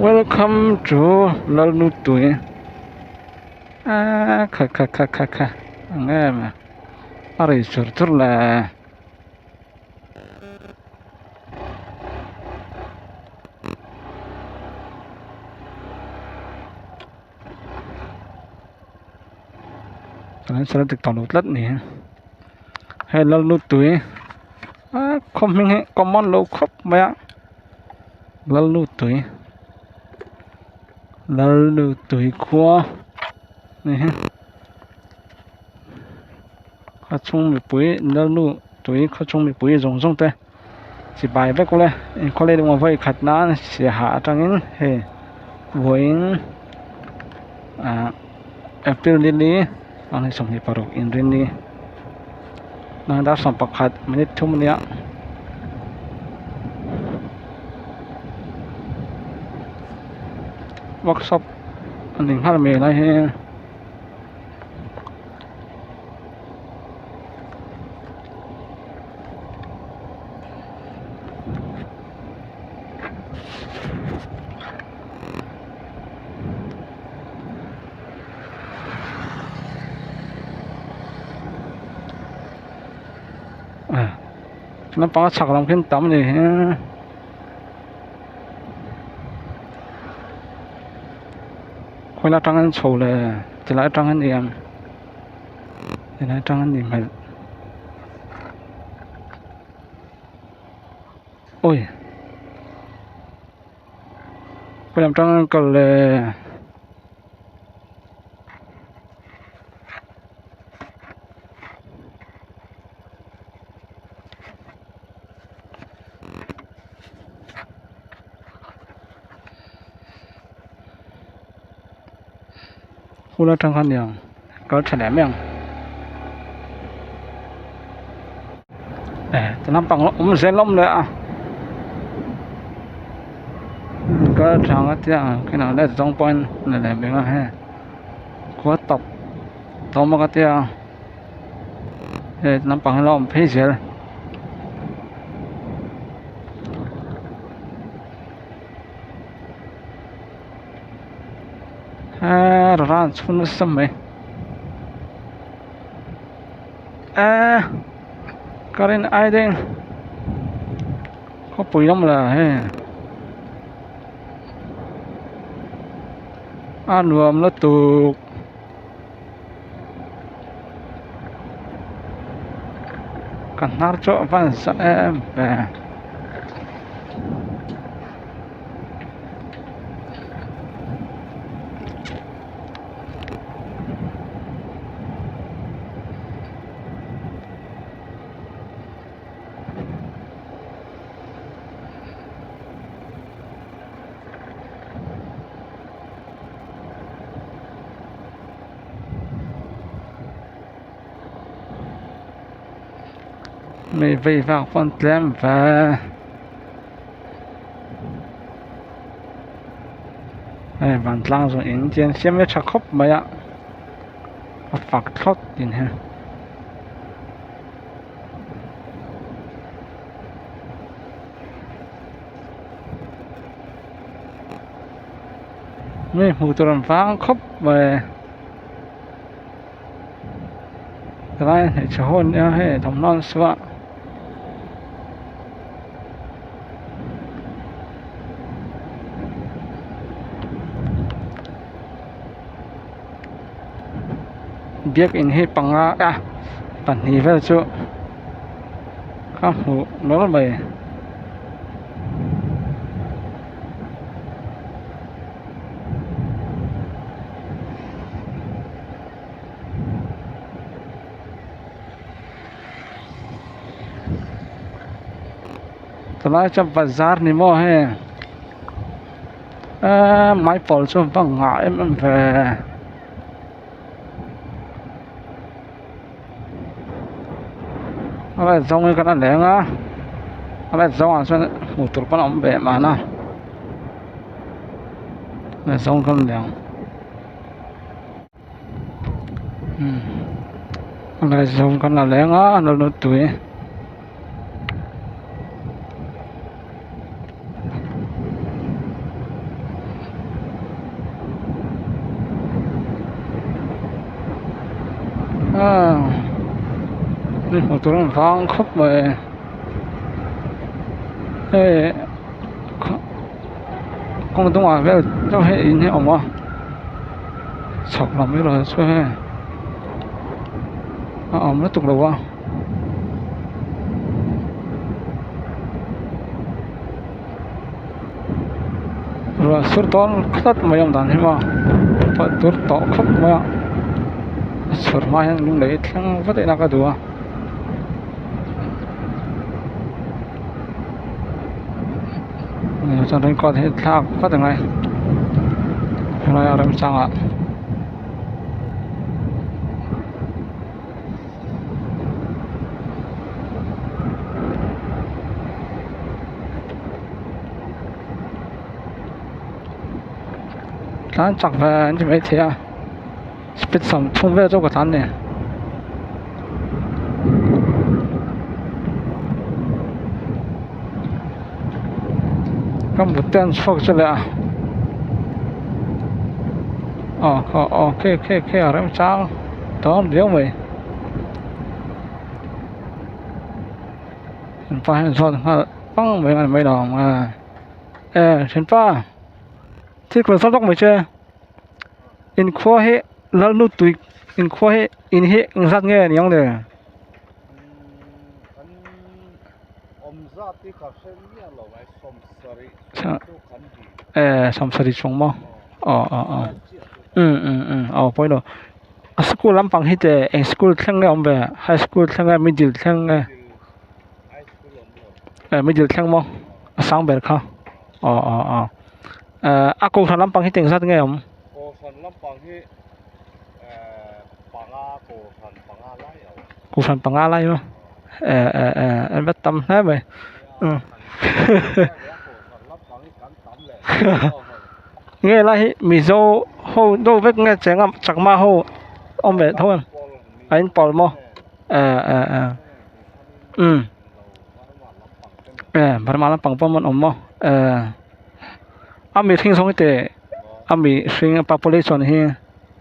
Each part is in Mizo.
Welcome to Lalnutui aaa kha kha kha kha kha ang em a rei chur chur le. Chuan sawn dik tawh lo tlat ni hei Lalnutui a khaw hming hi common lo khawp mai a Lalnutui Lalnutui khua ni hi a chhung mipui Lalnutui khaw chhung mipui zawng zawng te chibai vek ule inkhawlei lung a vawi khat nan siaha atangin hei vawiin ah april ni li ang 26 inrinni dar 11 minute thum ania. Workshop a ni nghal mai lai hi. Naupang a chhak lam khian tam a ni hi. Khawi lai atangin chho leh ti lai atang a ni ang ti lai atang a nih hmel awi khawi lam atang kal le. Hul atang khan niang kal tha leh mai ang eh ti lampang awm zel awm leh a kal tha ang a tia khi lah let zawng pawhin la leh mai ang a hei khua tawp tawm bawk a tia hei lampang hi la awm phei zel. Eee ran chhun nasa mai eee ka rin ai deng khawpui lam la hei a nuam lutuk. Ka hnar chu a van za em ve. Mi vei vak pawn tlem ve hei vantlang zawng in chian siam hi a tha khawp mai a a fak thlawt thin hi. Mi hmuh tur an vang khawp mai tilai hmeichhe ho an nia hei thawmhnaw an suah biakin hi panga a pahnih vel chu ka hmuh nawlh mai. Tunlai chuan bazar ni maw hei eee maipawl chu va ngah em em ve a let zawng hi kan a leng a a let zawng ah chuan hmuh tur pawn a awm ve mahna a let zawng kan leng a let zawng kan la leng a a lo tui. Aaa mi hmuh tur an vang khawp mai hei kawng dungah vel deuh hi in hi a awm a chhak lam erawh chu hei a awm lutuk lo a. Ruah sur dawn tlat mai awm dan hi maw ruah tur tawh khawp mai a a chhur hma hian lung lei thleng vat ila ka duh a. Chuan raincoat hi thlak vat angai helai a remchangah. Tlan chak ve an ti maithei a speed 30 vel chu ka tlan ni. Ka mut te an chhuak chu leh a aw khaw aw khi khi khi a remchang dawn viau mai pa hian zawt nghal pang mai mai lo ang a e thianpa thil kal zawk mai che inkhua hi lalnu tui inkhua hi in hi engzat nge ni ang le. E 70 chuang maw aw aw aw um um um aw pawilo a school lampang hi teh eng school thleng nge awm ve high school thleng nge middle thleng nge e middle thleng maw a sang ber kha aw aw aw eh a kohhran lampang hi teh engzat nge awm. Kohhran panga lai maw eh eh eh an va tam hle mai nge lai hi mizo ho deuh vek nge cheng a chakma ho awm ve tho em a in pawl maw eh eh eh umm eh burma lampang pawh an awm maw eh a mihring zawng hi teh a mihring population hi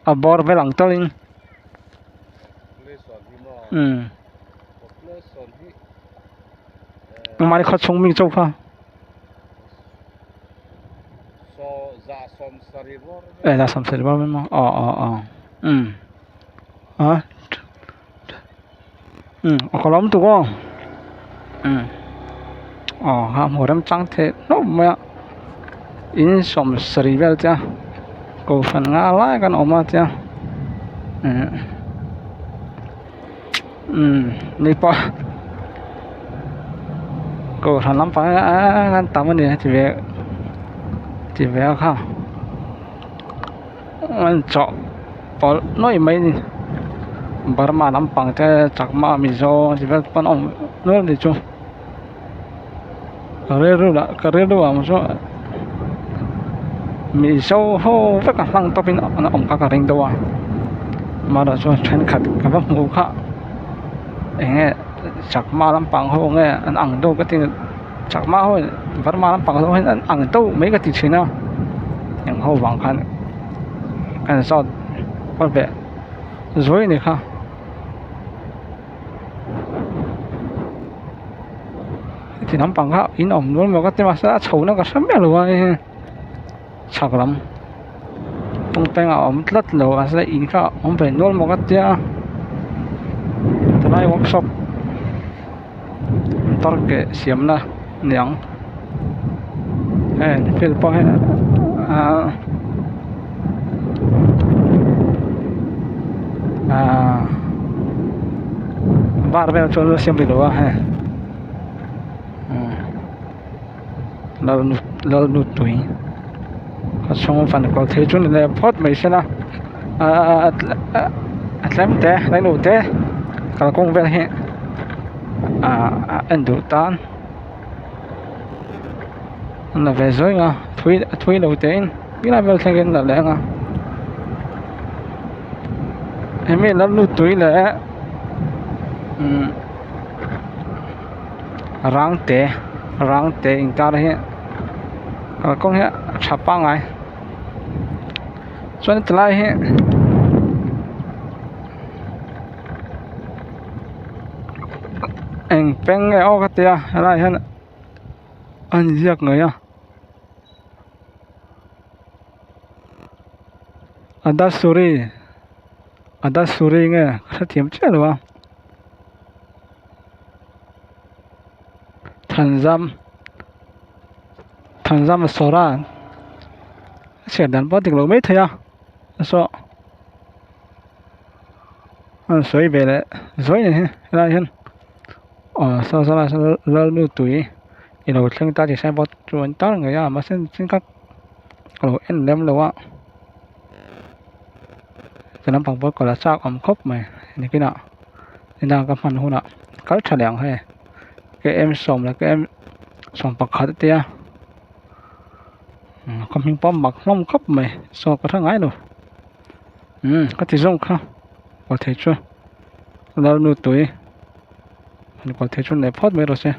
a bawr vel ang tawlin. Umm mahni khaw chhung mi chauh kha eh za 70 bawr mai maw aw aw aw umm a umm a kawlh awm tuk aw umm aw ha hmuh remchang theih hlauh mai a in 70 vel te a kohhran nga lai kan awm a tia eh umm ni pawh kohhran lampang ah an tam a ni heti ve ti ve a kha an chawh pawlh nuaih mai a ni burma lampang te chakma mizo ti vel pawn a awm nual a ni chu ka rilru lah ka rilru ah chuan mizo ho vek a hlang tawp in an awm kha ka ring deuh a amaherawhchu thenkhat ka va hmuh kha eng nge chakma lampang ho nge an ang deuh ka ti chakma ho in burma lampang ho hian an ang deuh mai ka ti thin a eng ho vang khan kan zawt kual ve zuai a ni kha. Heti lampang kha in awm nual maw ka ti mahse a chho na ka hre miah lo a hei chhak lam kawng peng a awm tlat lo mahse in kha a awm ve nual maw ka tia tilai workshop motor ke siamna a ni ang heng field pawh hi ahh ahh bar vel chu an lo siam rih lo a hei lalnu tui a chhung fan kual thei chu ni leh phawt mai sela ahh a tlem te tlem te kalkawng vel hi ahh a en duh tan an la ve zuai ang a thui a thui lo te in helai vel thleng hian a la leng a hemi lalnu tui leh umm rang te rang te inkar hi kalkawng hi a tha pangngai chuan tilai hi. peng nge aw ka tia helaiah hian a inziak ngei a Adasuri Adasuri nge ka hrethiam chiah lo a Thanzam Thanzam Sawra a chhiar dan pawh a dik lo maithei a saw. A sawi ve leh zuai a ni helai hian aw saw saw lai sawn lalnu tui i lo thleng ta tih signboard chu an tar ngei a mahse chin kha ka lo en lem lo a ti lampang pawh kal a chak awm khawp mai nikinah inah ka hman hunah kal tha leh ang hei km sawm leh km sawmpakhat a tia ka hming pawh a mak hlawm khawp mai saw ka hre ngai lo. Umm ka ti zawng kha kawlthei chu lalnu tui kawlthei chu nei phawt mai rawh se.